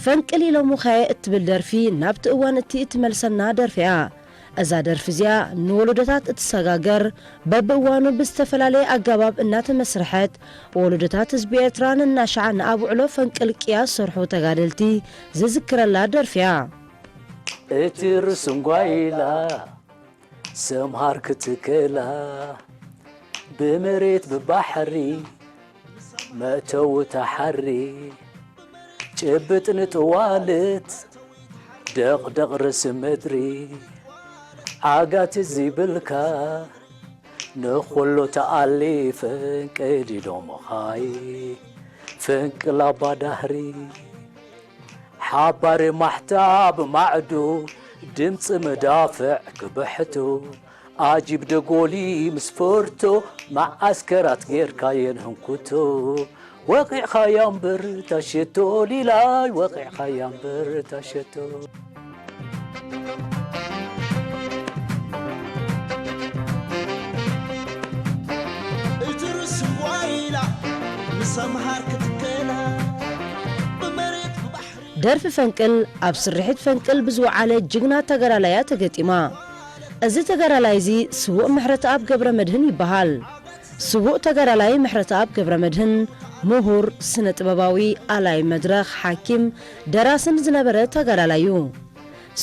ፈንቅል ኢሎምኻየ እትብል ደርፊ ናብቲ እዋን እቲ እትመልሰና ደርፊ እያ። እዛ ደርፊ እዚኣ ንወለዶታት እትሰጋገር፣ በብእዋኑ ብዝተፈላለየ ኣገባብ እናተመስርሐት፣ ወለዶታት ህዝቢ ኤርትራ ነናሻዕ ንኣብ ውዕሎ ፈንቅል ቅያ ዝሰርሑ ተጋደልቲ ዝዝክረላ ደርፊ እያ። እቲ ርሱን ጓይላ ሰምሃር ክትከላ፣ ብመሬት ብባሕሪ መእተዊ ተሓሪ፣ ጭብጥ ንጥዋልት ደቕደቕ ርእሲ ምድሪ፣ ዓጋቲ ዘይብልካ ንኹሉ ተኣሊ ፈንቅል ኢሎምኻይ፣ ፈንቅል ኣባ ዳህሪ። ሓባሪ ማሕታ ብማዕዱ ድምፂ መዳፍዕ ክብሕቱ፣ ኣጂብ ደጎሊ ምስ ፈርቶ፣ መዓስከራት ጌርካየን ህንኩቶ። ወቒዕኻያ እምበር ታሸቶ ሊላይ፣ ወቒዕኻያ እምበር ታሸቶ። እቲ ርሱን ጓይላ ምስ ኣምሃር ክትከላ፣ ብመሬት ብባሕሪ። ደርፊ ፈንቅል ኣብ ስርሒት ፈንቅል ብዝወዓለ ጅግና ተጋዳላይ እያ ተገጢማ። እዚ ተጋዳላይ እዚ ስዉእ ምሕረተኣብ ገብረመድህን ይበሃል። ስዉእ ተጋዳላይ ምሕረተኣብ ገብረመድህን ምሁር፣ ስነ ጥበባዊ፣ ኣላይ መድረኽ፣ ሓኪም፣ ደራስን ዝነበረ ተጋዳላይ እዩ።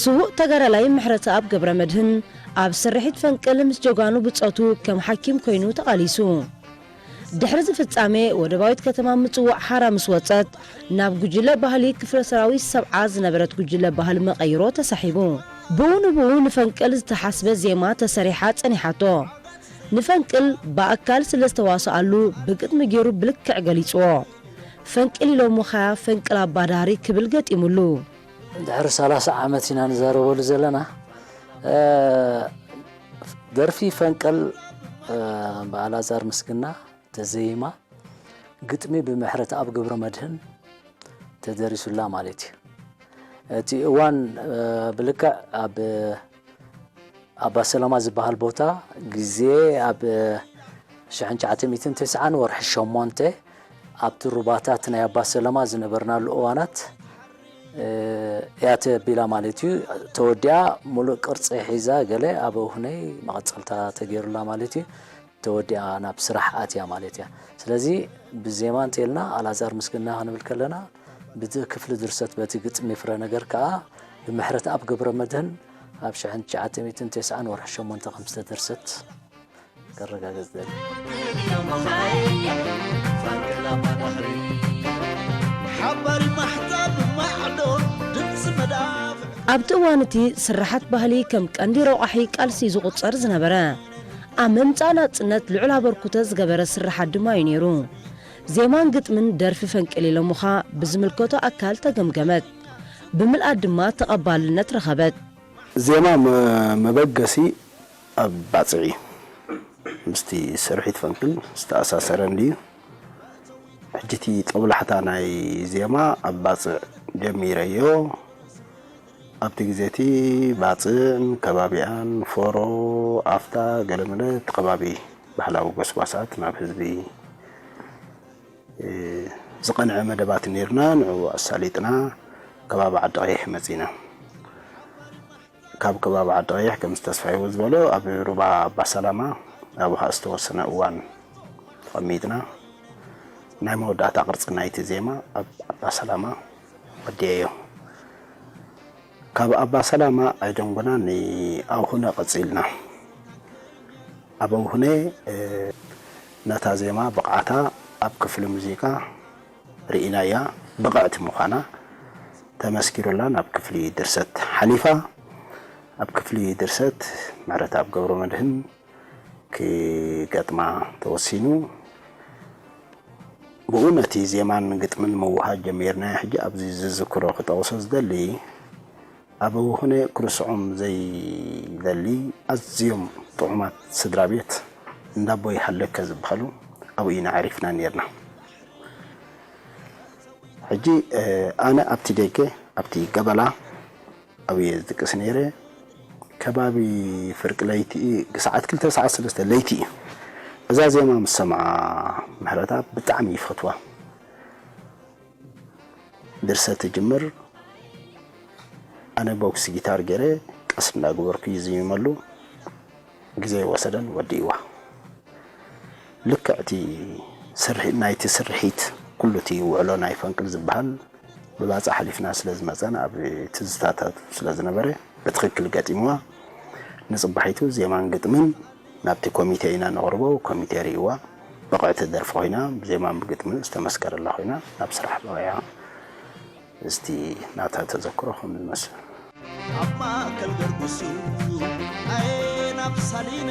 ስዉእ ተጋዳላይ ምሕረተኣብ ገብረመድህን ኣብ ስርሒት ፈንቅል ምስ ጀጋኑ ብጾቱ ከም ሓኪም ኮይኑ ተቓሊሱ። ድሕሪ እዚ ፍጻሜ፣ ወደባዊት ከተማ ምጽዋዕ ሓራ ምስ ወጸት፣ ናብ ጉጅለ ባህሊ ክፍለ ሰራዊት ሰብዓ ዝነበረት ጉጅለ ባህሊ መቐይሮ ተሳሒቡ። ብኡ ንብኡ ንፈንቅል ዝተሓስበ ዜማ ተሰሪሓ ጸኒሓቶ። ንፈንቅል ብኣካል ስለ ዝተዋስኣሉ፣ ብግጥሚ ገይሩ ብልክዕ ገሊጽዎ። ፈንቅል ኢሎምኻያ ፈንቅል ኣባ ዳህሪ ክብል ገጢሙሉ። ድሕሪ ሰላሳ ዓመት ኢና ንዛረበሉ ዘለና። እ፣ ደርፊ ፈንቅል፣ እ፣ ብኣልኣዛር ምስግና ተዘይማ፣ ግጥሚ ብምሕረተኣብ ገብረመድህን ተደሪሱላ ማለት እዩ። እቲ እዋን፣ እ፣ ብልክዕ ኣብ ኣባ ሰላማ ዝበሃል ቦታ ግዜ ኣብ ሽሕን ትሽዓተ ሚእትን ተስዓን ወርሒ ሸሞንተ ኣብቲ ሩባታት ናይ ኣባ ሰላማ ዝነበርናሉ እዋናት፣ እ፣ እያ ተቢላ ማለት እዩ። ተወዲኣ፣ ሙሉእ ቅርጺ ሒዛ፣ ገለ ኣብ እውነይ መቐጸልታ ተገይሩላ ማለት እዩ። ተወዲኣ ናብ ስራሕ ኣትያ ማለት እያ። ስለዚ ብዜማ እንተኢልና ኣልኣዛር ምስግና ክንብል ከለና፣ ብቲ ክፍሊ ድርሰት በቲ ግጥሚ ፍረ ነገር ከኣ ብምሕረተኣብ ገብረመድህን ኣብ ሽሕን ትሽዓተ ሚእትን ተስዓን ወርሒ ሸሞንተ ከም ዝተደርሰት ከረጋግጽ ደሊ። ሓባሪ ማሕታ ብማዕዶ ድምፂ መዳፍዕ። ኣብቲ እዋን እቲ ስርሓት ባህሊ ከም ቀንዲ ረቋሒ ቃልሲ እዩ ዝቑጸር ዝነበረ። ኣብ ምምጻእ ናጽነት ልዑል ኣበርክቶ ዝገበረ ስርሓት ድማ እዩ ነይሩ። ዜማን ግጥምን ደርፊ ፈንቅል ኢሎምኻ ብዝምልከቶ ኣካል ተገምገመት። ብምልኣት ድማ ተቐባልነት ረኸበት። ዜማ መ-፣ መበገሲ ኣብ ባጽዕ እዩ። ምስቲ ስርሒት ፈንቅል ዝተኣሳሰረ እንድዩ። ሕጂ እቲ ጦብላሕታ ናይ ዜማ ኣብ ባጽዕ ጀሚረዮ። ኣብቲ ግዜ እቲ ባጽዕን ከባቢኣን፣ ፎሮ፣ ኣፍታ፣ ገለመለ እቲ ከባቢ ባህላዊ ጎስጓሳት ናብ ህዝቢ፣ እ፣ ዝቐንዐ መደባት ነይርና። ንዕኡ ኣሳሊጥና ከባቢ ዓዲ ቀይሕ መጺና። ካብ ከባቢ ዓዲ ቀይሕ ከምዚ ተስፋ ሂወት ዝበሎ ኣብ ሩባ ኣባ ሰላማ ኣብኡ ከዓ ዝተወሰነ እዋን ተቐሚጥና። ናይ መወዳእታ ቅርጺ ናይቲ ዜማ ኣብ ኣባ ሰላማ ወዲኤዮ። ካብ ኣባ ሰላማ ኣይደንጎናን፣ ንኣውሁነ ቀጺልና። ኣብ ኣውሁነ፣ እ፣ ነታ ዜማ ብቕዓታ ኣብ ክፍሊ ሙዚቃ ርኢናያ፣ ብቕዕቲ ምዃና ተመስኪሩላ ናብ ክፍሊ ድርሰት ሓሊፋ። ኣብ ክፍሊ ድርሰት ምሕረተኣብ ገብረመድህን ክገጥማ ተወሲኑ። ብኡ ነቲ ዜማን ግጥምን ምውሃድ ጀሚርና። ሕጂ ኣብዚ ዝዝክሮ ክጠቕሶ ዝደሊ፣ ኣብ ኣውሁነ ክርስዖም ዘይደሊ ኣዝዮም ጥዑማት ስድራ ቤት እንዳቦይ ሃለከ ዝበሃሉ ኣብኡ ኢና ዓሪፍና ነይርና። ሕጂ፣ እ፣ ኣነ ኣብቲ ደገ፣ ኣብቲ ገበላ ኣብኡ እየ ዝድቅስ ነይረ። ከባቢ ፍርቂ ለይቲ፣ ሰዓት ክልተ፣ ሰዓት ሰለስተ ለይቲ እዩ። እዛ ዜማ ምስ ሰምዓ፣ ምሕረተኣብ ብጣዕሚ ይፈትዋ። ድርሰት ትጅምር፣ ኣነ ቦክስ ጊታር ገይረ ቀስ እናገበርኩ ይዝይመሉ። ግዜ ወሰደን ወዲእዋ። ልክዕ እቲ ስርሒ-፣ ናይቲ ስርሒት፣ ኩሉ እቲ ውዕሎ ናይ ፈንቅል ዝበሃል ብባጽዕ ሓሊፍና ስለ ዝመጸን ኣብ ትዝታታቱ ስለ ዝነበረ ብትኽክል ገጢምዋ። ንጽባሒቱ ዜማን ግጥምን ናብቲ ኮሚቴ ኢና ነቕርቦ። ኮሚቴ ርእይዋ። ብቕዕቲ ደርፊ ኮይና፣ ብዜማን ብግጥምን ዝተመስከረላ ኮይና ናብ ስራሕ በቒዓ። እስቲ ናታ ተዘክሮ ከም ዝመስል። ኣብ ማእከል ገርጉሱ ኣየ ናብ ሳሊነ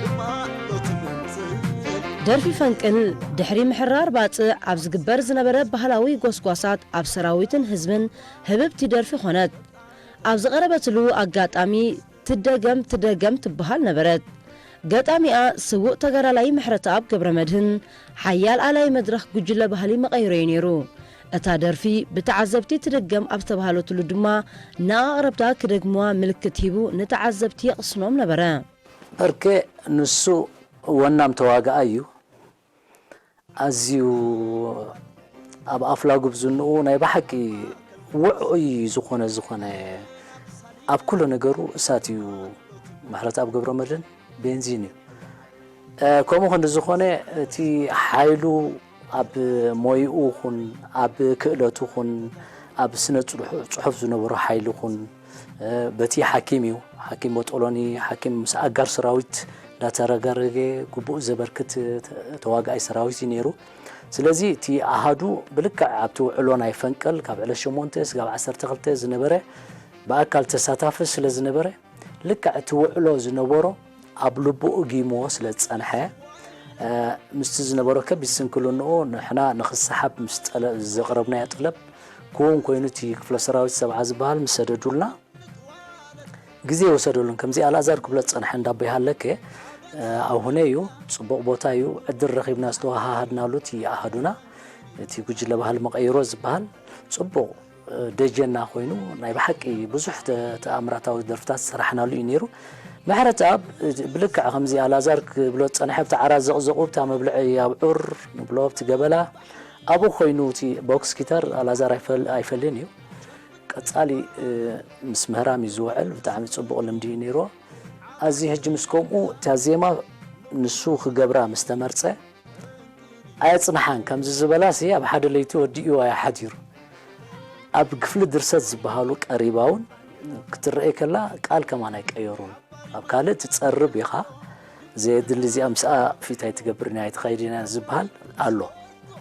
ብማእዶ ትምንጽል። ደርፊ ፈንቅል ድሕሪ ምሕራር ባጽዕ ኣብ ዝግበር ዝነበረ ባህላዊ ጎስጓሳት ኣብ ሰራዊትን ህዝብን ህብብቲ ደርፊ ኾነት። ኣብ ዝቐረበትሉ ኣጋጣሚ ትደገም ትደገም ትበሃል ነበረት። ገጣሚኣ ስዉእ ተጋዳላይ ምሕረተኣብ ገብረመድህን ሓያል ኣላይ መድረኽ ጉጅለ ባህሊ መቐይሮ እዩ ነይሩ። እታ ደርፊ ብተዓዘብቲ ትደገም ኣብ ዝተባህለትሉ ድማ ንኣቕረብታ ክደግምዋ ምልክት ሂቡ ንተዓዘብቲ የቕስኖም ነበረ። በርከ ንሱ ወናም ተዋጋኣይ እዩ። ኣዝዩ ኣብ ኣፍላጉ ብዝንኡ ናይ ብሓቂ ውዑይ ዝኾነ ዝኾነ ኣብ ኩሉ ነገሩ እሳት እዩ። ምሕረተኣብ ገብረመድህን ቤንዚን እዩ። እ፣ ከምኡ ክንዲ ዝኾነ እቲ ሓይሉ ኣብ ሞይኡ ኹን ኣብ ክእለቱ ኹን ኣብ ስነ ጽሑፍ ዝነበሮ ሓይሊ ኹን፣ እ፣ በቲ ሓኪም እዩ። ሓኪም ቦጦሎኒ፣ ሓኪም ምስ ኣጋር ሰራዊት እንዳተረጋረገ ግቡእ ዘበርክት ተ-፣ ተዋጋኣይ ሰራዊት እዩ ነይሩ። ስለዚ እቲ ኣሃዱ ብልክዕ ኣብቲ ውዕሎ ናይ ፈንቅል ካብ ዕለት ሸሞንተ ስጋብ ዓሰርተ ክልተ ዝነበረ ብኣካል ተሳታፊ ስለ ዝነበረ፣ ልክዕ እቲ ውዕሎ ዝነበሮ ኣብ ልቡ እጊምዎ ስለ ዝጸንሐ፣ እ፣ ምስቲ ዝነበሮ ከቢድ ስንክልንኡ ንሕና ንኽሰሓብ ምስ ጠለ-፣ ዘቕረብናዮ ጠለብ ክውን ኮይኑ እቲ ክፍለ ሰራዊት ሰብዓ ዝበሃል ምስ ሰደዱልና፣ ግዜ ይወሰደሉን። ከምዚ ኣልኣዛር ክብሎ ዝጸንሐ እንዳ ኣቦይ ሃለከ፣ እ፣ ኣብ ሁነ እዩ፣ ጽቡቕ ቦታ እዩ፣ ዕድል ረኺብና ዝተወሃሃድናሉ እቲ ኣሃዱና፣ እቲ ጉጅለ ባህሊ መቐይሮ ዝበሃል ጽቡቕ ደጀና ኮይኑ ናይ ብሓቂ ብዙሕ ተ-፣ ተኣምራታዊ ደርፍታት ዝሰራሕናሉ እዩ ነይሩ። ምሕረተኣብ ብልክዕ ከምዚ ኣልኣዛር ክብሎ ዝጸንሐ ኣብቲ ዓራት ዘቕዘቑ፣ ኣብታ መብልዒ ኣብዑር ንብሎ፣ ኣብቲ ገበላ ኣብኡ ኮይኑ እቲ ቦክስ ጊታር ኣልኣዛር ኣይፈል-፣ ኣይፈልዮን እዩ። ቀጻሊ፣ እ፣ ምስ ምህራም እዩ ዝውዕል። ብጣዕሚ ጽቡቕ ልምዲ እዩ ነይርዎ። ኣዚ ሕጂ ምስ ከምኡ እታ ዜማ ንሱ ክገብራ ምስ ተመርጸ፣ ኣየጽንሓን ከምዚ ዝበላሲ ኣብ ሓደ ለይቲ ወዲእዋ እዩ ሓዲሩ። ኣብ ክፍሊ ድርሰት ዝበሃሉ ቀሪባ እውን ክትረኤ ከላ ቃል ከማን ኣይቀየሩን። ኣብ ካልእ ትጸርብ ኢኻ፣ ዘየድሊ እዚኣ ምስኣ ፊት ኣይትገብርን እያ ኣይትኸይድን እያ ዝበሃል ኣሎ።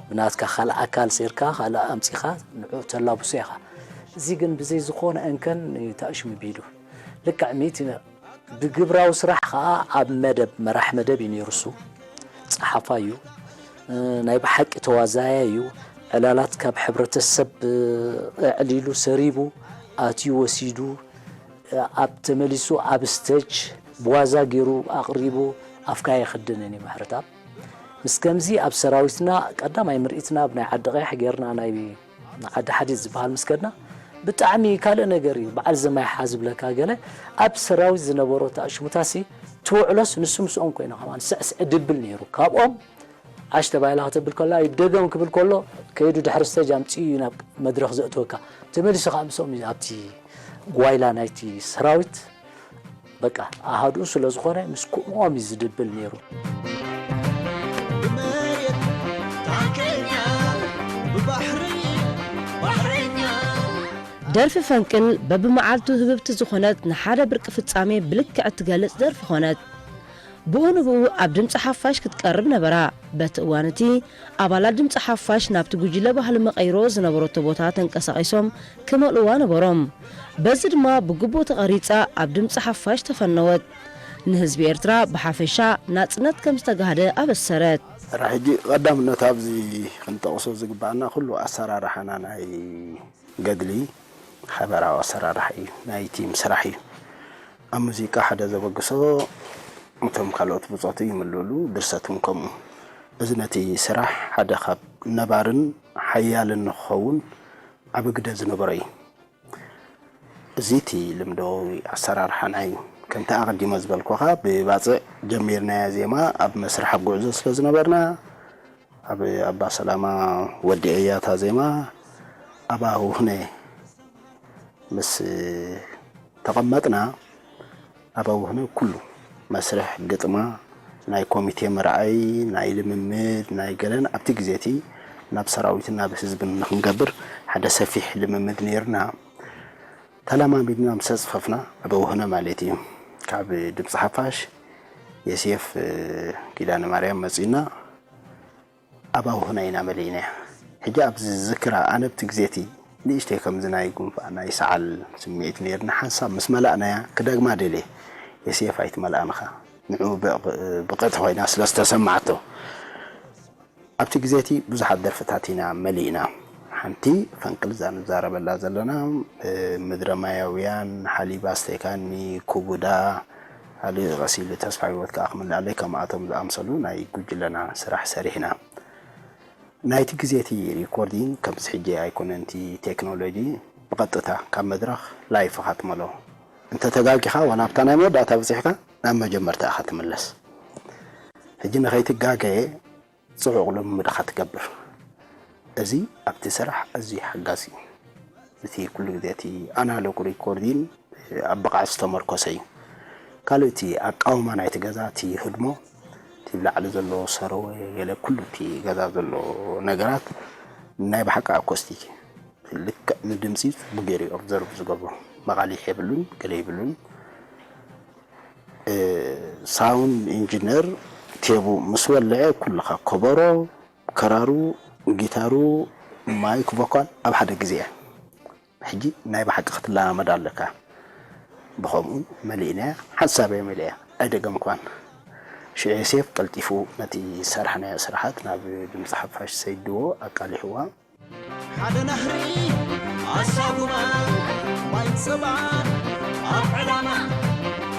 ብናትካ ካልእ ኣካል ሴርካ ካልእ ኣምጺኻ ንዕኡ ተላብሶ ኢኻ። እዚ ግን ብዘይ ዝኾነ እንከን እዩ ተኣሽሙ ቢሉ። ልክዕ ሚእቲ ብግብራዊ ስራሕ ኸኣ ኣብ መደብ፣ መራሕ መደብ እዩ ነይሩ እሱ። ጸሓፋይ እዩ። እ፣ ናይ ብሓቂ ተዋዛያይ እዩ። ዕላላት ካብ ሕብረተሰብ፣ እ፣ ኣዕሊሉ ሰሪቡ ኣትዩ ወሲዱ፣ እ፣ ኣብ ተመሊሱ ኣብ ስቴጅ ብዋዛ ገይሩ ኣቕሪቡ ኣፍካ የኽድንን እዩ ምሕረተኣብ። ምስ ከምዚ ኣብ ሰራዊትና ቀዳማይ ምርኢትና ኣብ ናይ ዓዲ ቀይሕ ጌርና ናይ ዓዲ ሓዲድ ዝበሃል ምስ ከድና ብጣዕሚ ካልእ ነገር እዩ። በዓል ዘማይ ሓ ዝብለካ ገለ ኣብ ሰራዊት ዝነበሮ ተኣሽሙታሲ ትውዕሎስ ንሱ ምስኦም ኮይና ከማን ስዕስዕ ድብል ነይሩ። ካብኦም ዓሽ ተባሂላ ከተብል ከላ ይደገም ክብል ከሎ ከይዱ ድሕሪ ስቴጅ ኣምጺኡ እዩ ናብ መድረኽ ዘእትወካ። ተመሊሱ ከዓ ምስኦም እዩ ኣብቲ ጓይላ ናይቲ ሰራዊት በቃ ኣሃዱኡ ስለ ዝኾነ ምስ ኩምኦም እዩ ዝድብል ነይሩ። ብመሬት ታንከኛ ብባሕሪ ባሕረኛ ደርፊ ፈንቅል በብመዓልቱ ህብብቲ ዝኾነት ንሓደ ብርቂ ፍጻሜ ብልክዕ እትገልጽ ደርፊ ኾነት። ብኡ ንብኡ ኣብ ድምጺ ሓፋሽ ክትቀርብ ነበራ። በቲ እዋን እቲ ኣባላት ድምጺ ሓፋሽ ናብቲ ጉጅለ ባህሊ መቐይሮ ዝነበረቶ ቦታ ተንቀሳቒሶም ክመልእዋ ነበሮም። በዚ ድማ ብግቡእ ተቐሪጻ ኣብ ድምጺ ሓፋሽ ተፈነወት። ንህዝቢ ኤርትራ ብሓፈሻ ናጽነት ከም ዝተጋህደ ኣበሰረት። ሕጂ ቀዳምነት ኣብዚ ክንጠቕሶ ዝግባኣና ኩሉ ኣሰራርሓና ናይ ገድሊ ሓበራዊ ኣሰራርሓ እዩ፣ ናይ ቲም ስራሕ እዩ። ኣብ ሙዚቃ ሓደ ዘበግሶ እቶም ካልኦት ብጾቱ ይምልእሉ፣ ድርሰት እውን ከምኡ። እዚ ነቲ ስራሕ ሓደ ካብ ነባርን ሓያልን ንክኸውን ዓቢ ግደ ዝነበሮ እዩ። እዚ እቲ ልምዳዊ ኣሰራርሓና እዩ። ከምቲ ኣቐዲመ ዝበልኩኻ ብባጽዕ ጀሚርናያ ዜማ ኣብ መስርሕ ኣብ ጉዕዞ ስለ ዝነበርና ኣብ ኣባ ሰላማ ወዲኤያ እታ ዜማ ኣብ ኣሁነ ምስ ተቐመጥና፣ ኣብ ኣውህነ ኩሉ መስርሕ ግጥማ፣ ናይ ኮሚቴ ምርኣይ፣ ናይ ልምምድ፣ ናይ ገለን ኣብቲ ግዜ እቲ ናብ ሰራዊትን ናብ ህዝብን ንኽንገብር ሓደ ሰፊሕ ልምምድ ነይርና። ተለማሚድና ምስ ኣጽፈፍና፣ ኣብ ኣውህነ ማለት እዩ፣ ካብ ድምፂ ሓፋሽ የሴፍ ኪዳነ ማርያም መጺእና፣ ኣብ ኣውህነ ኢና መሊእናያ። ሕጂ ኣብዚ ዝዝክራ ኣነ ኣብቲ ግዜ እቲ ንእሽተይ ከምዚ ናይ ጉንፋዕ ናይ ሰዓል ስምዒት ነይርና። ሓንሳብ ምስ መላእናያ ክደግማ ደልየ። የሴፍ ኣይትመልኣንኻ። ንዕኡ ብቕ-፣ ብቕዕቲ ኮይና ስለ ዝተሰማዓቶ። ኣብቲ ግዜ እቲ ብዙሓት ደርፍታት ኢና መሊእና። ሓንቲ ፈንቅል እዛ ንዛረበላ ዘለና፣ እ፣ ምድረ ማያውያን፣ ሓሊብ ኣስተይካኒ፣ ኩቡዳ፣ ካልእ ቀስ ኢሉ ተስፋ ህይወት ከኣ ክምልኣለይ ከምኣቶም ዝኣምሰሉ ናይ ጉጅለና ስራሕ ሰሪሕና። ናይቲ ግዜ እቲ ሪኮርዲንግ ከምዚ ሕጂ ኣይኮነን፣ እቲ ቴክኖሎጂ ብቐጥታ ካብ መድረኽ ላይፍ ኢኻ ትመልኦ። እንተ ተጋጊኻ ዋላ ኣብታ ናይ መወዳእታ በጺሕካ ናብ መጀመርታ ኢኻ ትምለስ። ሕጂ ንኸይትጋገየ ጽዑቕ ልምምድ ኢኻ ትገብር። እዚ ኣብቲ ስራሕ ኣዝዩ ሓጋዚ እዩ። እቲ ኩሉ ግዜ እቲ ኣናሎግ ሪኮርዲን ኣብ ብቕዓት ዝተመርኮሰ እዩ። ካልእ እቲ ኣቃውማ ናይቲ ገዛ፣ እቲ ህድሞ፣ እቲ ብላዕሊ ዘሎ ሰረወ፣ ገለ ኩሉ እቲ ገዛ ዘሎ ነገራት ናይ ብሓቂ ኣኮስቲክ እዩ። ልክዕ ንድምጺ ጽቡቕ ገይሩ እዩ ኦብዘርቭ ዝገብሮ። መቓሊሕ የብሉን፣ ገለ የብሉን። እ፣ ሳውንድ ኢንጂነር ቴቡ ምስ ወልዐ ኩልኻ ከበሮ፣ ከራሩ፣ ጊታሩ፣ ማይክ፣ ቮካል ኣብ ሓደ ግዜ እያ። ሕጂ ናይ ብሓቂ ክትለማመድ ኣለካ። ብኸምኡ መሊእናያ፣ ሓንሳብ እየ መሊኣ፣ ኣይደገምኳን። ሽዑ ዮሴፍ ቀልጢፉ ነቲ ዝሰርሕናዮ ስራሓት ናብ ድምፂ ሓፋሽ ሰይድዎ ኣቃሊሕዋ። ሓደ ናህሪ ኣሳጉማ ማይ ጸባ ኣብ ዕላማ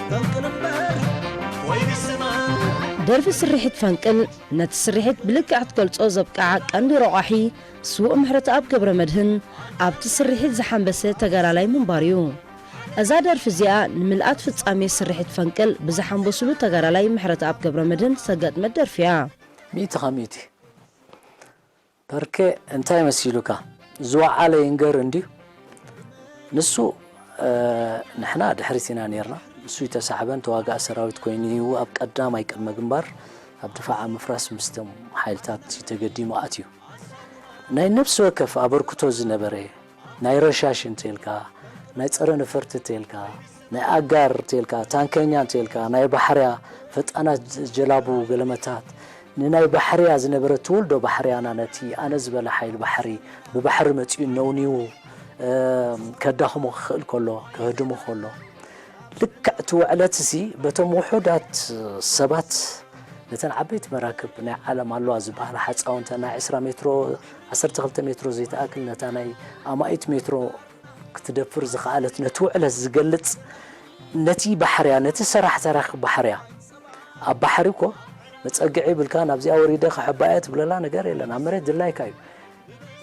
ፈንቅል እምበር ወይ ንስማ። ደርፊ ስርሒት ፈንቅል ነቲ ስርሒት ብልክዕ ክትገልጾ ዘብቅዓ ቀንዲ ረቋሒ ስዉእ ምሕረተኣብ ገብረመድህን ኣብቲ ስርሒት ዝሓንበሰ ተጋዳላይ ምንባሩ እዩ። እዛ ደርፊ እዚኣ ንምልኣት ፍጻሜ ስርሒት ፈንቅል ብዝሓንበሱሉ ተጋዳላይ ምሕረተኣብ ገብረመድህን ዝተገጥመት ደርፊ እያ። ሚእቲ ካብ ሚእቲ። በርኬ እንታይ መሲሉካ? ዝወዓለ ይንገር እንድዩ። ንሱ፣ እ፣ ንሕና ድሕሪት ኢና ኔርና። ንሱ ይተሳዕበን ተዋጋኢ ሰራዊት ኮይኑ እዩ ኣብ ቀዳማይ ቅድመ ግንባር ኣብ ድፋዕ ኣብ ምፍራስ ምስቶም ሓይልታት ተገዲሙ ኣትዩ። ናይ ነፍሲ ወከፍ ኣበርክቶ ዝነበረ፣ ናይ ረሻሽ እንተልካ፣ ናይ ጸረ ነፈርቲ እንተልካ፣ ናይ ኣጋር እንተልካ፣ ታንከኛ እንተልካ፣ ናይ ባሕርያ፣ ፈጣናት ጀላቡ ገለመታት፣ ንናይ ባሕርያ ዝነበረ ትውልዶ ባሕርያና ነቲ ኣነ ዝበለ ሓይሊ ባሕሪ፣ ብባሕሪ መጺኡ ነውኒዉ፣ እ፣ ከዳኽሞ ክኽእል ከሎ፣ ከህድሞ ከሎ፣ ልክዕ እቲ ውዕለት እዚ በቶም ውሑዳት ሰባት ነተን ዓበይቲ መራክብ ናይ ዓለም ኣለዋ ዝበሃላ ሓፃውንተን ናይ ዕስራ ሜትሮ፣ ዓሰርተ ክልተ ሜትሮ ዘይትኣክል ነታ ናይ ኣማኢት ሜትሮ ክትደፍር ዝኸኣለት ነቲ ውዕለት ዝገልፅ ነቲ ባሕርያ፣ ነቲ ሰራሕ ተራኺ ባሕርያ። ኣብ ባሕሪ እኮ መፀግዒ ይብልካ፣ ናብዚኣ ወሪደ ክሕባያ ትብለላ ነገር የለን። ኣብ መሬት ድላይካ እዩ።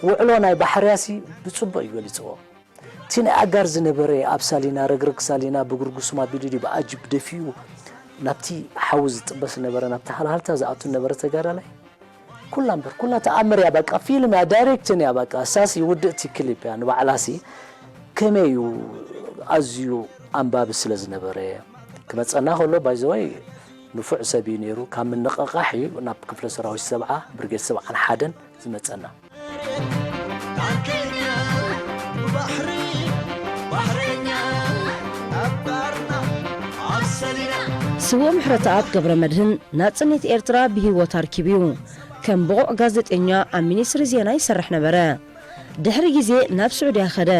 ውዕሎ ናይ ባሕርያሲ ብፅቡቕ እዩ ገሊፅዎ። እቲ ናይ ኣጋር ዝነበረ ኣብ ሳሊና፣ ረግረግ ሳሊና ብጉርጉስማ ቢሉ ድዩ ብኣጅብ ደፊኡ ናብቲ ሓዊ ዝጥበስ ነበረ፣ ናብቲ ሃልሃልታ ዝኣቱ ነበረ ተጋዳላይ። ኩላ እምበር፣ ኩላ ተኣምር እያ፣ በቃ ፊልም እያ፣ ዳይሬክሽን እያ፣ በቃ እሳሲ ውድእቲ ክሊፕ እያ። ንባዕላሲ ከመይ እዩ ኣዝዩ ኣንባቢ ስለ ዝነበረ ክመጸና ከሎ፣ ባይዘወይ ንፉዕ ሰብ እዩ ነይሩ። ካብ ምንቕቓሕ እዩ ናብ ክፍለ ሰራዊት ሰብዓ፣ ብርጌድ ሰብዓን ሓደን ዝመጸና። ታንከኛ ብባሕሪ፣ ባሕረኛ ኣብ ባርና፣ ኣብ ሰሊና። ስዉእ ምሕረተኣብ ገብረመድህን ናጽነት ኤርትራ ብህይወት ኣርኪቡ እዩ። ከም ብቑዕ ጋዜጠኛ ኣብ ሚኒስትሪ ዜና ይሰርሕ ነበረ። ድሕሪ ግዜ ናብ ስዑድያ ከደ።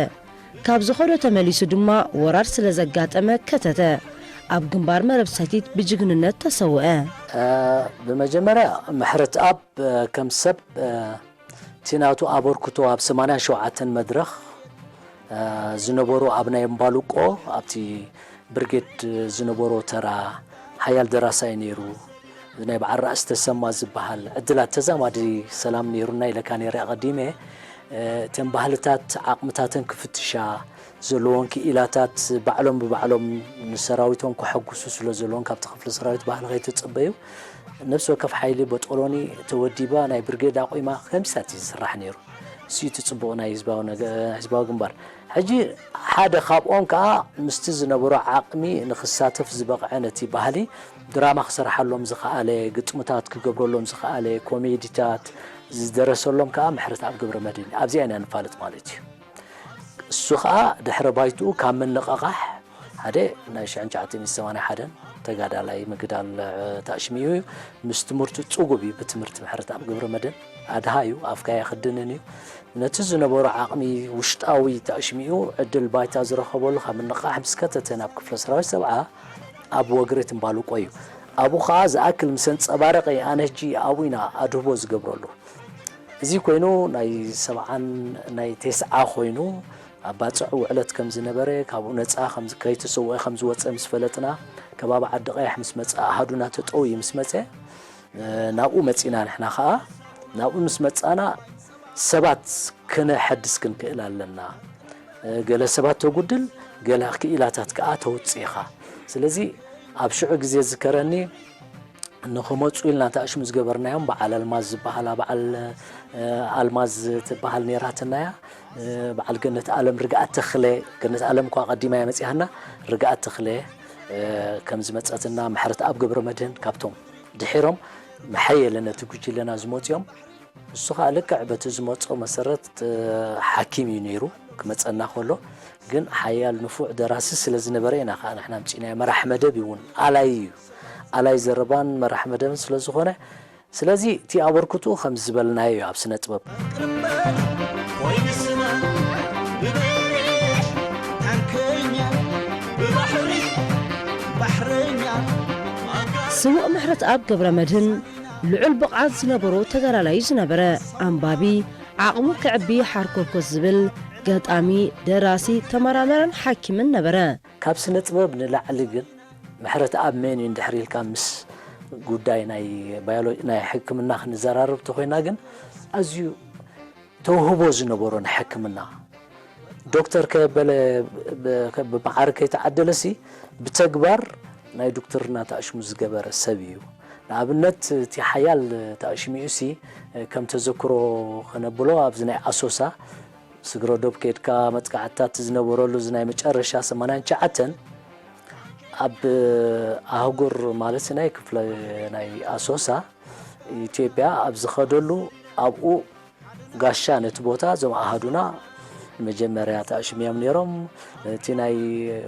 ካብ ዝኸዶ ተመሊሱ ድማ ወራር ስለ ዘጋጠመ ከተተ። ኣብ ግንባር መረብ ሰቲት ብጅግንነት ተሰውአ። እ፣ ብመጀመርያ ምሕረተኣብ፣ እ፣ ከም ሰብ፣ እ፣ እቲ ናቱ ኣበርክቶ ኣብ ሰማንያን ሸውዓተን መድረኽ፣ እ፣ ዝነበሩ ኣብ ናይ እምባሉቆ ኣብቲ ብርጌድ ዝነበሮ ተራ ሓያል ደራሳይ ነይሩ። ናይ በዓል ራእሲ ተሰማ ዝበሃል ዕድላት ተዛማዲ ሰላም ነይሩና ኢለካ ነይረ ኣቐዲመ። እ፣ እተን ባህልታት ዓቕምታተን ክፍትሻ ዘለዎን ክኢላታት ባዕሎም ብባዕሎም ንሰራዊቶም ከሐጉሱ ስለ ዘለዎም ካብቲ ክፍለ ሰራዊት ባህሊ ከይተጸበዩ ነፍሲ ወከፍ ሓይሊ በጦሎኒ ተወዲባ ናይ ብርጌድ ኣቑማ ከምዚታት እዩ ዝስራሕ ነይሩ። እሱ እቲ ጽቡቕ ናይ ህዝባዊ ነገ-፣ ህዝባዊ ግንባር። ሕጂ ሓደ ካብኦም ከኣ ምስቲ ዝነበሮ ዓቕሚ ንኽሳተፍ ዝበቕዐ፣ ነቲ ባህሊ ድራማ ክሰርሓሎም ዝኸኣለ፣ ግጥምታት ክገብረሎም ዝኸኣለ፣ ኮሜዲታት ዝደረሰሎም ከኣ ምሕረተኣብ ገብረመድህን እዩ። ኣብዚኣ ኢና ንፋለጥ ማለት እዩ። እሱ ከኣ ድሕረ ባይትኡ ካብ ምንቕቓሕ ሓደ ናይ ሽሕን ትሽዓተ ሚእትን ሰማንያን ሓደን ተጋዳላይ ምግዳል፣ እ፣ ታሽሚኡ እዩ። ምስ ትምህርቱ ጽጉብ እዩ። ብትምህርቲ ምሕረተኣብ ገብረመድህን ኣድሃ እዩ። ኣፍካይ ኣይኽድንን እዩ። ነቲ ዝነበሮ ዓቕሚ ውሽጣዊ ታሽሚኡ ዕድል ባይታ ዝረኸበሉ ካብ ምንቕቓሕ ምስ ከተተ ናብ ክፍለ ሰራዊት ሰብዓ ኣብ ወግሪ ትንባልቆ እዩ። ኣብኡ ኸኣ ዝኣክል ምስ ኣንጸባረቐ ኣነ ሕጂ ኣብኡ ኢና ኣድህቦ ዝገብረሉ። እዚ ኮይኑ ናይ ሰብዓን ናይ ተስዓ ኮይኑ ኣብ ባጽዕ ውዕለት ከም ዝነበረ፣ ካብኡ ነጻ ከም ዝ-፣ ከይተሰውአ ከም ዝወጸ ምስ ፈለጥና፣ ከባቢ ዓዲ ቀያሕ ምስ መጸ፣ ኣሃዱና ተጠውዩ ምስ መጸ፣ እ፣ ናብኡ መጺና። ንሕና ኸኣ ናብኡ ምስ መጻና ሰባት ክነሐድስ ክንክእል ኣለና። እ፣ ገለ ሰባት ተጉድል፣ ገለ ክኢላታት ከኣ ተውጽእ ኢኻ። ስለዚ ኣብ ሽዑ ግዜ ዝከረኒ ንኽመጹ ኢልና ተኣሽሙ ዝገበርናዮም በዓል ኣልማዝ ዝበሃላ፣ በዓል፣ እ፣ ኣልማዝ ትበሃል ነይራትና እያ። እ፣ በዓል ገነት ኣለም ርግኣት ተኽለ፣ ገነት ኣለም እኳ ቀዲማ እያ መጺኣና፣ ርግኣት ተኽለ፣ እ፣ ከም ዝመጸትና፣ ምሕረተኣብ ገብረመድህን ካብቶም ድሒሮም መሐየለ ነቲ ጉጅለና ዝመጹ እዮም። እሱ ኸኣ ልክዕ በቲ ዝመጾ መሰረት፣ እ፣ ሓኪም እዩ ነይሩ ክመጸና ከሎ፣ ግን ሓያል ንፉዕ ደራሲ ስለ ዝነበረ ኢና ኸኣ ንሕና ኣምጺእናዮ። መራሕ መደብ እዩ እውን፣ ኣላይ እዩ። ኣላይ ዘረባን መራሕ መደብን ስለ ዝኾነ፣ ስለዚ እቲ ኣበርክትኡ ከም ዝበልናዮ እዩ ኣብ ስነ ጥበብ። እምበር ኮይንስና ብመሬት ታንከኛ ብባሕሪ ባሕረኛ ስዉእ ምሕረተኣብ ገብረመድህን ልዑል ብቕዓት ዝነበሮ ተጋዳላይ ዝነበረ፣ ኣንባቢ፣ ዓቕሙ ከዕቢ ሓርኮርኮስ ዝብል፣ ገጣሚ፣ ደራሲ፣ ተመራመረን ሓኪምን ነበረ። ካብ ስነ ጥበብ ንላዕሊ ግን ምሕረተኣብ መን እዩ እንድሕር ኢልካ ምስ ጉዳይ ናይ ባዮሎ-፣ ናይ ሕክምና ክንዘራረብ ተኾይና ግን ኣዝዩ ተውህቦ ዝነበሮ ንሕክምና ዶክተር ከየበለ ብ-፣ ብመዓር ከይተዓደለሲ ብተግባር ናይ ዶክትርና ተኣሽሙ ዝገበረ ሰብ እዩ። ንኣብነት እቲ ሓያል ተኣሽሚኡሲ ከም ተዘክሮ ከነብሎ ኣብዚ ናይ ኣሶሳ ስግረዶብ ከድካ መጥቃዕትታት ዝነበረሉ እዚ ናይ መጨረሻ ሰማንያን ትሽዓተን ኣብ ኣህጉር ማለት ናይ ክፍለ ናይ ኣሶሳ ኢትዮጵያ ኣብ ዝኸደሉ ኣብኡ ጋሻ ነቲ ቦታ እዞም ኣሃዱና ንመጀመርያ ተኣሽምዮም ነይሮም። እቲ ናይ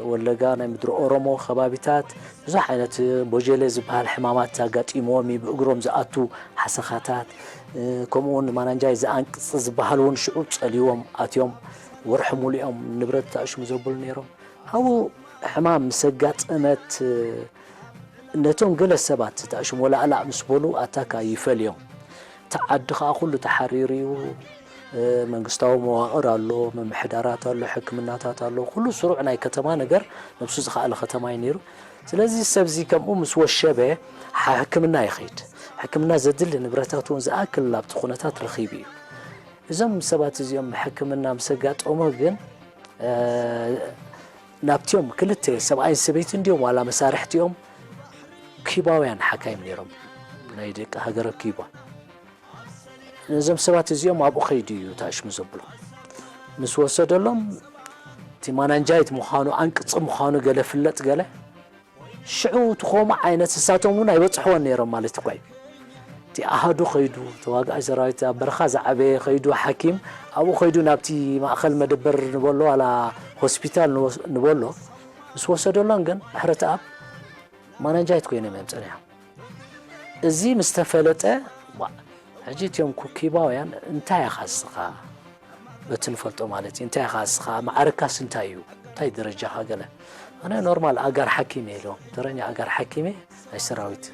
ወለጋ ናይ ምድሪ ኦሮሞ ከባቢታት ብዙሕ ዓይነት ቦጀሌ ዝበሃል ሕማማት ኣጋጢምዎም እዩ። ብእግሮም ዝኣቱ ሓሰኻታት ከምኡ እውን ማናንጃይ ዝኣንቅፅ ዝበሃል እውን ሽዑ ፀልዎም ኣትዮም ወርሒ ሙሉኦም ንብረት ተኣሽሙ ዘብሉ ነይሮም። ኣብኡ ሕማም ምስ ኣጋጠመት ነቶም ገለ ሰባት ተኣሽሙ ወላእላእ ምስ በሉ ኣታካ ይፈልዮም። እቲ ዓዲ ከዓ ኩሉ ተሓሪሩ እዩ። መንግስታዊ መዋቕር ኣሎ፣ ምምሕዳራት ኣሎ፣ ሕክምናታት ኣሎ። ኩሉ ስሩዕ ናይ ከተማ ነገር ነብሱ ዝኸኣለ ከተማ እዩ ነይሩ። ስለዚ ሰብዚ ከምኡ ምስ ወሸበ ሓ-፣ ሕክምና ይኸይድ። ሕክምና ዘድሊ ንብረታት እውን ዝኣክል ኣብቲ ኩነታት ረኺቡ እዩ። እዞም ሰባት እዚኦም ሕክምና ምስ ኣጋጠሞ ግን ናብቲኦም ክልተ ሰብኣይን ሰበይትን ድዮም ዋላ መሳርሕቲኦም ኪባውያን ሓካይም ነይሮም ናይ ደቂ ሃገረ ኪባ ነዞም ሰባት እዚኦም ኣብኡ ከይዱ እዩ ተኣሽሙ ዘብሎ ምስ ወሰደሎም እቲ ማናንጃይት ምዃኑ ኣንቅፂ ምዃኑ ገለ ፍለጥ ገለ ሽዑ ትኾሙ ዓይነት እሳቶም እውን ኣይበፅሕዎን ነይሮም ማለት እኳ እዩ እቲ ኣሃዱ ከይዱ ተዋጋኣይ ሰራዊት ኣብ በረኻ ዝዓበየ ከይዱ ሓኪም ኣብኡ ከይዱ ናብቲ ማእኸል መደበር ንበሎ ዋላ ሆስፒታል ንበሎ ምስ ወሰደሎም ግን ምሕረተኣብ ማናንጃይት ኮይኖም እዮም ፀኒሖም እዚ ምስ ተፈለጠ ሕጂ እቲኦም ኩኪባውያን እንታይ ኢኻ እስኻ በቲ ንፈልጦ ማለት እዩ እንታይ ኢኻ እስኻ ማዕረካስ እንታይ እዩ እንታይ ደረጃኻ ገለ ኣነ ኖርማል ኣጋር ሓኪም እየ ኢሎም ተረኛ ኣጋር ሓኪም እየ ናይ ሰራዊት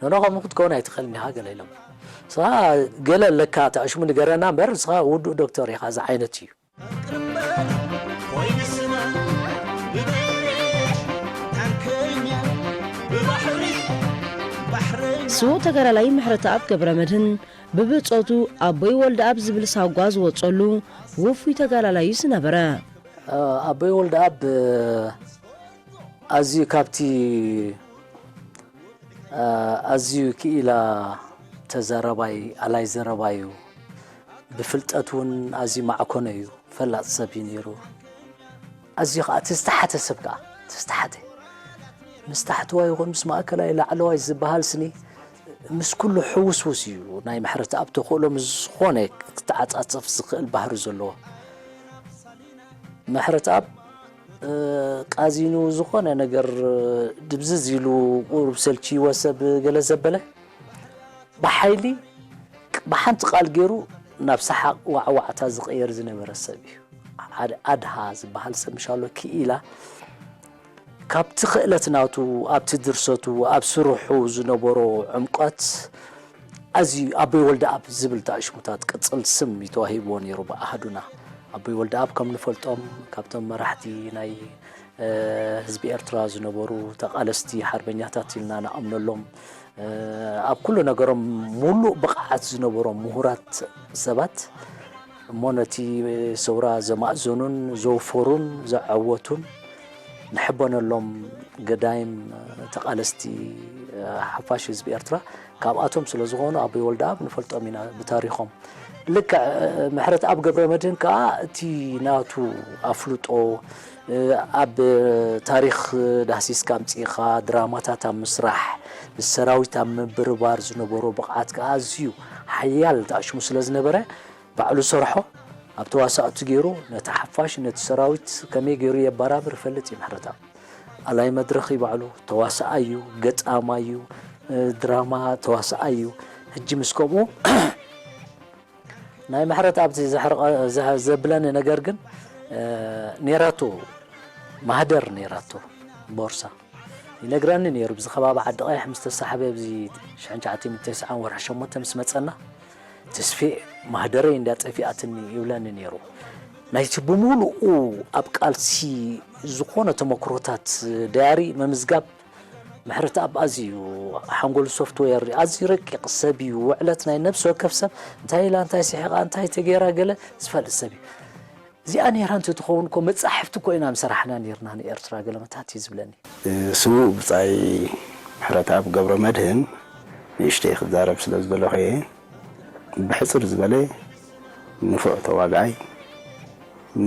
ኖኖ ከምኡ ክትከውን ኣይትኽእልን ኢኻ ገለ ኢሎም ንስኻ ገለ ኣለካ ተኣሽሙ ንገረና እምበር ንስኻ ውዱእ ዶክተር ኢኻ እዚ ዓይነት እዩ እምበር ኮይንስና ብመሬት ታንከኛ ብባሕሪ ባሕረኛ ስዉእ ተጋዳላይ ምሕረተኣብ ገብረመድህን ብብጾቱ ኣቦይ ወልደኣብ ዝብል ሳጓ ዝወጸሉ ውፉይ ተጋዳላይ እዩ ዝነበረ። ኣቦይ ወልደኣብ ኣዝዩ ካብቲ ኣዝዩ ክኢላ ተዛራባይ ኣላይ ዘረባ እዩ። ብፍልጠት እውን ኣዝዩ ማዕኮነ እዩ። ፈላጥ ሰብ እዩ ነይሩ። ኣዝዩ ከዓ እቲ ዝተሓተ ሰብ ከዓ፣ እቲ ዝተሓተ፣ ምስ ታሕተዋይ ይኹን ምስ ማእከላይ ላዕለዋይ ዝበሃል ስኒ፣ ምስ ኩሉ ሕውስውስ እዩ። ናይ ምሕረተኣብ ተኽእሎ ምስ ዝኾነ ክተዓጻጸፍ ዝኽእል ባህሪ ዘለዎ። ምሕረተኣብ እ፣ ቃዚኑ ዝኾነ ነገር ድብዝዝ ኢሉ፣ ቁሩብ ሰልችይዎ ሰብ ገለ ዘበለ፣ ብሓይሊ ብሓንቲ ቃል ገይሩ ናብ ሰሓቕ ዋዕዋዕታ ዝቕየር ዝነበረ ሰብ እዩ። ሓደ ኣድሃ ዝበሃል ሰብ ምሻሎ ክኢላ ካብቲ ክእለት ናቱ ኣብቲ ድርሰቱ ኣብ ስርሑ ዝነበሮ ዕምቆት ኣዝዩ ኣቦይ ወልደኣብ ዝብል ታእሽሙታት ቅጽል ስም እዩ ተዋሂብዎ ነይሩ ብኣሃዱና። ኣቦይ ወልደኣብ ከም ንፈልጦም ካብቶም መራሕቲ ናይ ህዝቢ ኤርትራ ዝነበሩ ተቓለስቲ ሓርበኛታት ኢልና ንኣምነሎም፣ ኣብ ኩሉ ነገሮም ሙሉእ ብቕዓት ዝነበሮም ምሁራት ሰባት እሞ ነቲ ሰውራ ዘማእዘኑን ዘውፈሩን ዘዐወቱን ንሕበነሎም ገዳይም ተቓለስቲ ሓፋሽ ህዝቢ ኤርትራ ካብኣቶም ስለ ዝኾኑ ኣቦይ ወልደኣብ ንፈልጦም ኢና ብታሪኾም። ልክዕ ምሕረተኣብ ገብረመድህን ከኣ እቲ ናቱ ኣፍልጦ ኣብ ታሪኽ ዳህሲስካ ኣምጺእኻ ድራማታት ኣብ ምስራሕ ምስ ሰራዊት ኣብ ምብርባር ዝነበሮ ብቕዓት ከኣ ኣዝዩ ሓያል ተኣሽሙ ስለ ዝነበረ ባዕሉ ሰርሖ ኣብ ተዋሳእቱ ገይሩ ነቲ ሓፋሽ ነቲ ሰራዊት ከመይ ገይሩ የበራብር ይፈልጥ እዩ ምሕረተኣብ። ኣላይ መድረኽ እዩ ባዕሉ፣ ተዋሳኣይ እዩ፣ ገጣማይ እዩ፣ ድራማ ተዋሳኣይ እዩ። ሕጂ ምስ ከምኡ ናይ ምሕረተኣብ ዘብለኒ ነገር ግን ኔራቶ ማህደር ኔራቶ ቦርሳ ይነግረኒ ነይሩ። ብዚ ከባቢ ዓዲ ቀይሕ ምስ ተሳሕበ ብዚ ሽሕን ትሽዓተ ሚእትን ተስዓን ወርሒ ሸሞንተ ምስ መጸና ተስፌ ማህደረይ እንድያ ጠፊኣትኒ ይብለኒ ነይሩ። ናይቲ ብምሉኡ ኣብ ቃልሲ ዝኾነ ተመክሮታት ዳያሪ ምምዝጋብ ምሕረተኣብ ኣዝዩ ሓንጎል ሶፍትዌር ኣዝዩ ረቂቕ ሰብ እዩ። ውዕለት ናይ ነብሲ ወከፍ ሰብ እንታይ ኢላ እንታይ ስሒቓ እንታይ ተገይራ ገለ ዝፈልጥ ሰብ እዩ። እዚኣ ነይራ እንተትኸውን እኮ መጻሕፍቲ እኮ ኢና ምሰራሕና ነይርና ንኤርትራ ገለ መታት እዩ ዝብለኒ። ስዉእ ብጻይ ምሕረተኣብ ገብረመድህን ንእሽተይ ክዛረብ ስለ ዝደለኹ እየ። ብሕጽር ዝበለ ንፉዕ ተዋጋኣይ፣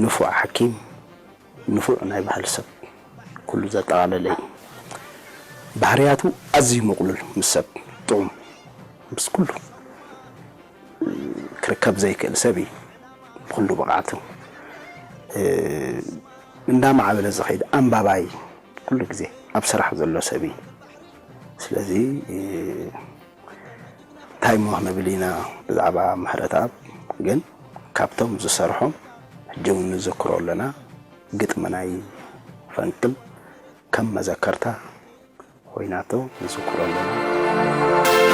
ንፉዕ ሓኪም፣ ንፉዕ ናይ ባህሊ ሰብ ኩሉ ዘጠቓለለ እዩ። ባህርያቱ ኣዝዩ ምቕሉል ምስ ሰብ ጥዑም ምስ ኩሉ ክርከብ ዘይክእል ሰብ እዩ። ብኩሉ ብቕዓቱ እንዳማዕበለ ዝኸይድ ኣንባባይ ኩሉ ግዜ ኣብ ስራሕ ዘሎ ሰብ እዩ። ስለዚ እንታይ እሞ ክንብል ኢና ብዛዕባ ምሕረተኣብ ግን ካብቶም ዝሰርሖም ሕጂ እውን ንዝክሮ ኣለና። ግጥሚ ናይ ፈንቅል ከም መዘከርታ ኮይናቶ ንዝክሮ ኣለና።